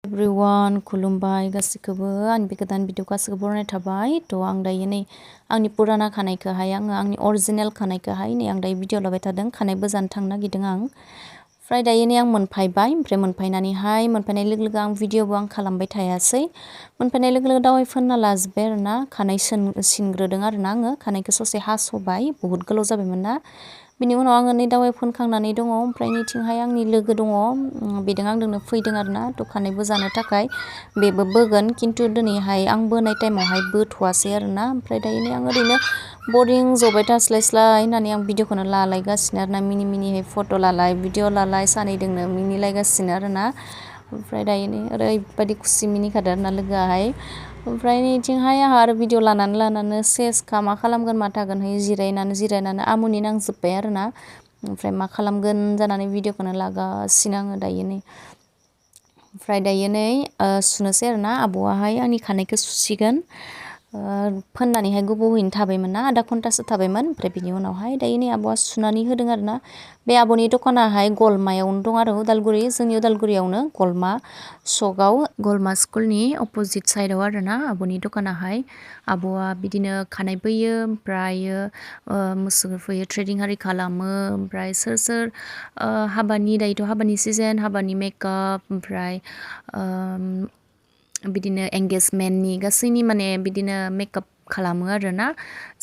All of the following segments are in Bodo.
Everyone खुलुमबाय गासिखौबो आंनि बे गोदान भिडिअ गासिखौबो बरायनाय थाबाय थ' आं दायो नै आंनि पुराना खानायखौहाय आंनि अरिजिनेल खानायखौहाय नै आं दायो भिडिअ लाबाय थादों खानायबो जानो थांनो नागिरदों आं ओमफ्राय दायो नै आं मोनफायबाय ओमफ्राय मोनफायनाय लोगो लोगो आं भिडिअबो आं खालामबाय थायासै मोनफायनाय लोगो लोगो दावाइ फोनना लाजोब्बाय आरोना खानाय सिनग्रोदों आरोना आङो खानायखौ ससे हास'बाय बहुद गोलाव जाबायमोन ना बिनि उनाव आङो नै दावाइ फोनखांनानै दङ ओमफ्राय नैथिंहाय आंनि लोगो दङ बेजों आंजोंनो फैदों आरोना थ' खानायबो जानो थाखाय बेबो बोगोन खिन्थु दिनैहाय आं बोनाय टाइमावहाय बोथ'वासै आरोना ओमफ्राय दायो नै आं ओरैनो बरिं जबाय थास्लायस्लाय होननानै आं भिडिअखौनो लालायगासिनो आरोना मिनिहाय फट' लालाय भिडिअ लालाय सानैदोंनो मिनिलायगासिनो आरोना ओमफ्राय दायो नै ओरैबायदि खुसि मिनिखादों आरोना लोगोआहाय ओमफ्राय नैथिंहाय आंहा आरो भिडिअ लानानै सेसखा मा खालामगोन मा थागोनहाय जिरायनानै आमुनि नांजोब्बाय आरोना ओमफ्राय मा खालामगोन जानानै भिडिअखौनो लागासिनो आङो दायो नै ओमफ्राय दायो नै सुनोसै आरोना आब'आहाय आंनि खानायखौ सुसिगोन फोननानैहाय गोबावैनो थाबायमोन ना आधा घन्टासो थाबायमोन ओमफ्राय बिनि उनावहाय दायो नै आब'आ सुनानै होदों आरोना बे आब'नि दखानाहाय गलमायावनो दं आरो उदालगुरि जोंनि उदालगुरियावनो गलमा सकआव गलमा स्कुलनि अपोजिट साइडआव आरोना आब'नि दखानाहाय आब'आ बिदिनो खानाय बोयो ओमफ्रायो मुसुगुर फैयो थ्रेडिं आरि खालामो ओमफ्राय सोर हाबानि दायोथ' हाबानि सिजोन हाबानि मेकआप ओमफ्राय बिदिनो एंगेजमेन्टनि गासैनि माने बिदिनो मेकआप खालामो आरोना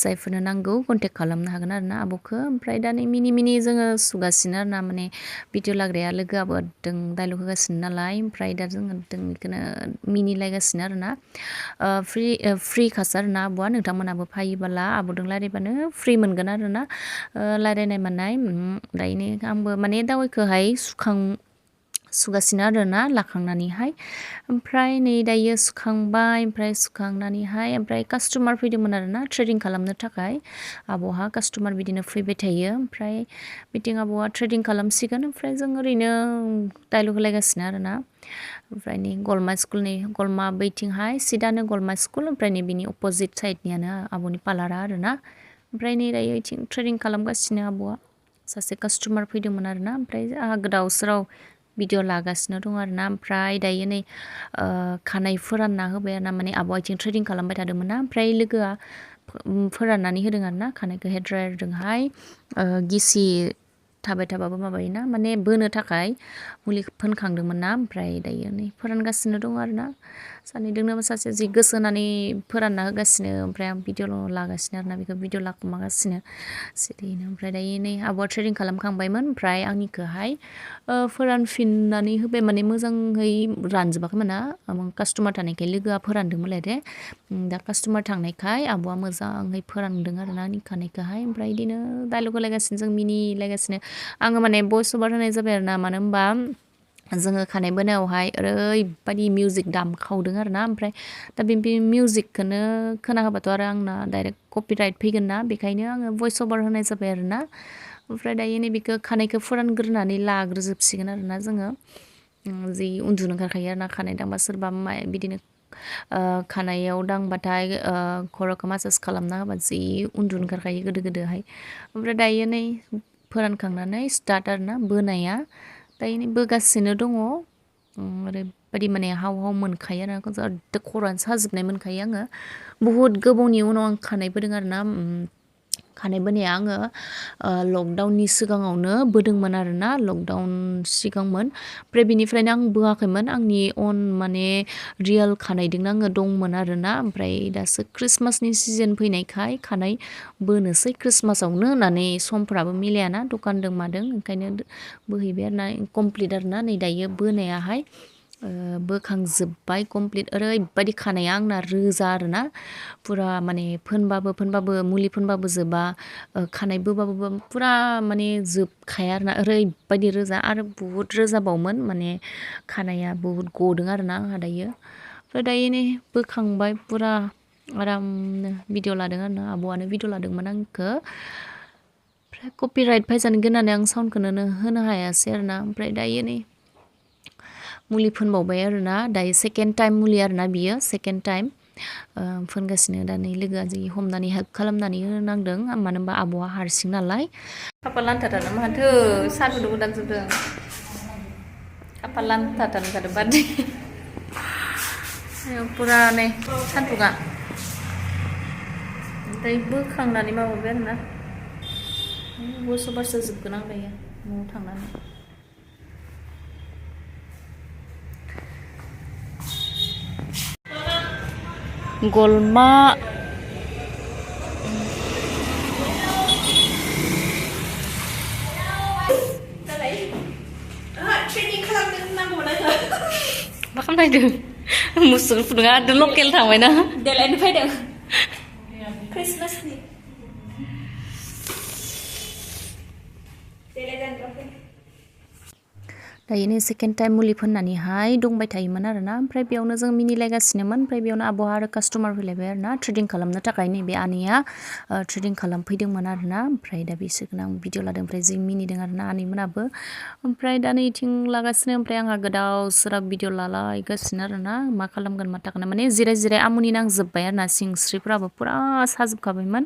जायफोरनो नांगौ कन्टेक्ट खालामनो हागोन आरोना आब'खौ ओमफ्राय दा नै मिनि जोङो सुगासिनो आरोना माने भिडिअ लाग्राया लोगोआबो दों डाइलग होगासिनो नालाय ओमफ्राय दा जोङो बेखौनो मिनिलायगासिनो आरोना फ्रि खासो आरोना आब'आ नोंथांमोनहाबो फायोबोला आब'दों रायज्लायबानो फ्रि मोनगोन आरोना रायज्लायनाय मानाय दायो आंबो माने दावाइखौहाय सुगासिनो आरोना लाखांनानैहाय ओमफ्राय नै दायो सुखांबाय ओमफ्राय सुखांनानैहाय ओमफ्राय कास्टमार फैदोंमोन आरोना थ्रेडिं खालामनो थाखाय आब'हा कास्टमार बिदिनो फैबाय थायो ओमफ्राय बिथिं आब'आ थ्रेडिं खालामसिगोन ओमफ्राय जों ओरैनो डाइलग होलायगासिनो आरोना ओमफ्राय नै गलमा बैथिंहाय सिदानो गलमा स्कुल ओमफ्राय नै बिनि अपोजिट साइडनियानो आब'नि पार्लारा आरोना ओमफ्राय नै दायो बिथिं थ्रेडिं खालामगासिनो आब'आ सासे कास्टमार फैदोंमोन आरोना ओमफ्राय आंहा गोदाव सोराव भिडिअ लागासिनो दं आरोना ओमफ्राय दायो नै खानाय फोरानना होबाय आरोना माने आब'आ बिथिं थ्रेडिं खालामबाय थादोंमोन ना ओमफ्राय लोगोआ फोराननानै होदों आरोना खानायखौ हेयर ड्रायारजोंहाय गिसि थाबाय थाबाबो माबायोना माने बोनो थाखाय मुलि फोनखांदोंमोन ना ओमफ्राय दायो नै फोरानगासिनो दं आरोना सानैदोंनो सासे जि गोसो होनानै फोरानना होगासिनो ओमफ्राय आं भिडिअ लागासिनो आरोना बेखौ भिडिअ लाखुमागासिनो सिरियैनो ओमफ्राय दायो नै आब'आ थ्रेडिं खालामखांबायमोन ओमफ्राय आंनिखौहाय फोरानफिननानै होबाय माने मोजाङै रानजोबाखैमोन ना कास्टमार थानायखाय लोगोआ फोरानदोंमोनलाय दे दा कास्टमार थांनायखाय आब'आ मोजाङै फोरानदों आरोना आंनि खानायखौहाय ओमफ्राय बिदिनो डाइलग होलायगासिनो जों मिनिलायगासिनो आङो माने भइस अभार होनाय जाबाय आरोना मानो होनबा जोङो खानाय बोनायावहाय ओरैबायदि मिउजिक दामखावदों आरोना ओमफ्राय दा बे मिउजिकखौनो खोनाहोबाथ' आरो आंना डाइरेक्ट कपिराइट फैगोन ना बेखायनो आङो भइस अभार होनाय जाबाय आरोना ओमफ्राय दायो नैबेखौ खानायखौ फोरानग्रोनानै लाग्रोजोबसिगोन आरोना जोङो जि उन्दुनो ओंखारखायो आरोना खानाय दांबा सोरबा बिदिनो खानायाव दांबाथाय खर'खौ मासाज खालामना होबा जि उन्दुनो ओंखारखायो गोदोहाय ओमफ्राय दायो नै फोरानखांनानै स्टार्ट आरोना बोनाया दायो नै बोगासिनो दङ ओरैबायदि माने हाव मोनखायो आरो खर'आनो साजोबनाय मोनखायो आङो बुहुद गोबावनि उनाव आं खानाय बोदों आरोना खानाय बोनाया आङो लकडाउननि सिगाङावनो बोदोंमोन आरोना लकडाउन सिगांमोन ओमफ्राय बिनिफ्रायनो आं बोआखैमोन आंनि अन माने रियेल खानायदोंनो आङो दंमोन आरोना ओमफ्राय दासो ख्रिस्टमासनि सिजोन फैनायखाय खानाय बोनोसै ख्रिस्टमासावनो होननानै समफ्राबो मिलायाना दखानदों मादों ओंखायनो बोहैबाय आरोना कमप्लिट आरोना नै दायो बोनायाहाय बोखांजोब्बाय कमप्लिट ओरैबायदि खानाया आंना रोजा आरोना फुरा माने फोनबाबो मुलि फोनबाबो जोबा खानाय बोबाबो फुरा माने जोबखाया आरोना ओरैबायदि रोजा आरो बुहुत रोजाबावमोन माने खानाया बुहुत गदों आरोना आंहा दायो ओमफ्राय दायो नै बोखांबाय फुरा आरामनो भिडिअ लादों आरोना आब'आनो भिडिअ लादोंमोन आंखौ ओमफ्राय कपिराइट फैजानो गिनानै आं साउन्डखौनो होनो हायासै आरोना ओमफ्राय दायो नै मुलि फोनबावबाय आरोना दायो सेकेन्ड टाइम मुलि आरोना बियो सेकेन्ड टाइम फोनगासिनो दा नै लोगोआ जि हमनानै हेल्प खालामनानै होनांदों मानो होनबा आब'आ हारसिं नालाय खाफाल लान्थाथारना माथो सादुंबो दानजोबदों खाफाल लान्थाथार जादों बादि पुरा नै सान्दुङा ओमफ्राय बोखांनानै माबाबाय आरोना बस' बारसो जोबगोन आं दायो न'आव थांनानै गलमा मा खालामनायदों मुसुर फुदुङा लकेल थांबायना देलायनो फैदों क्रिसमासनि दायो नै सेकेन्ड टाइम मुलि फोननानैहाय दंबाय थायोमोन आरोना ओमफ्राय बेयावनो जों मिनिलायगासिनोमोन ओमफ्राय बेयावनो आब'हा आरो कास्टमार फैलायबाय आरोना थ्रेडिं खालामनो थाखाय नैबे आनैया थ्रेडिं खालामफैदोंमोन आरोना ओमफ्राय दा बिसोरखौनो आं भिडिअ लादों ओमफ्राय जि मिनिदों आरोना आनैमोनाबो ओमफ्राय दा नै इथिं लागासिनो ओमफ्राय आंहा गोदाव सोराव भिडिअ लालायगासिनो आरोना मा खालामगोन मा थागोन माने जिराय जिराय आमुनि नांजोब्बाय आरोना सिंस्रिफ्राबो फुरा साजोबखाबायमोन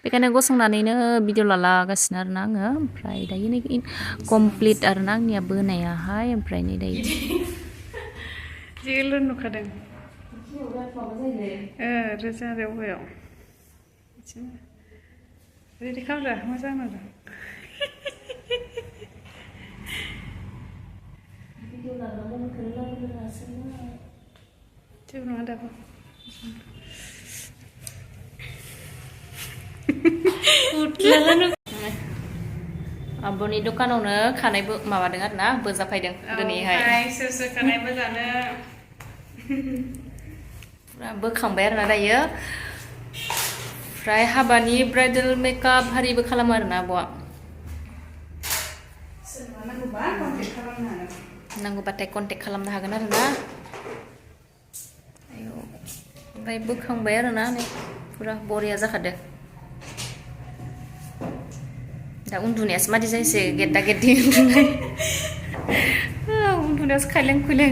बेखायनो गसंनानैनो भिडिअ लालागासिनो आरोना आङो ओमफ्राय दायो नै कमप्लिट आरोना आंनिया बोनायाहाय ओमफ्राय नै दायो जेल नुखादों रोजा रेवगायाव रेडि खालामजा मोजां नुदों जेबो नङा दाबो आब'नि दखानावनो खानायबो माबादों आरोना बोजाफायदों दिनैहाय सोर सोर खानाय बोजानो पुरा बोखांबाय आरोना दायो ओमफ्राय हाबानि ब्राइडेल मेकआप हारिबो खालामो आरोना आब'आ नांगौबाथाय कन्टेक्ट खालामनो हागोन आरोना ओमफ्राय बोखांबाय आरोना नै पुरा बरिया जाखादो दा उन्दुनायासो मादि जायोसै गेद्दा गेद्दि उन्दुनाय उन्दुनायासो खायलें खुइलें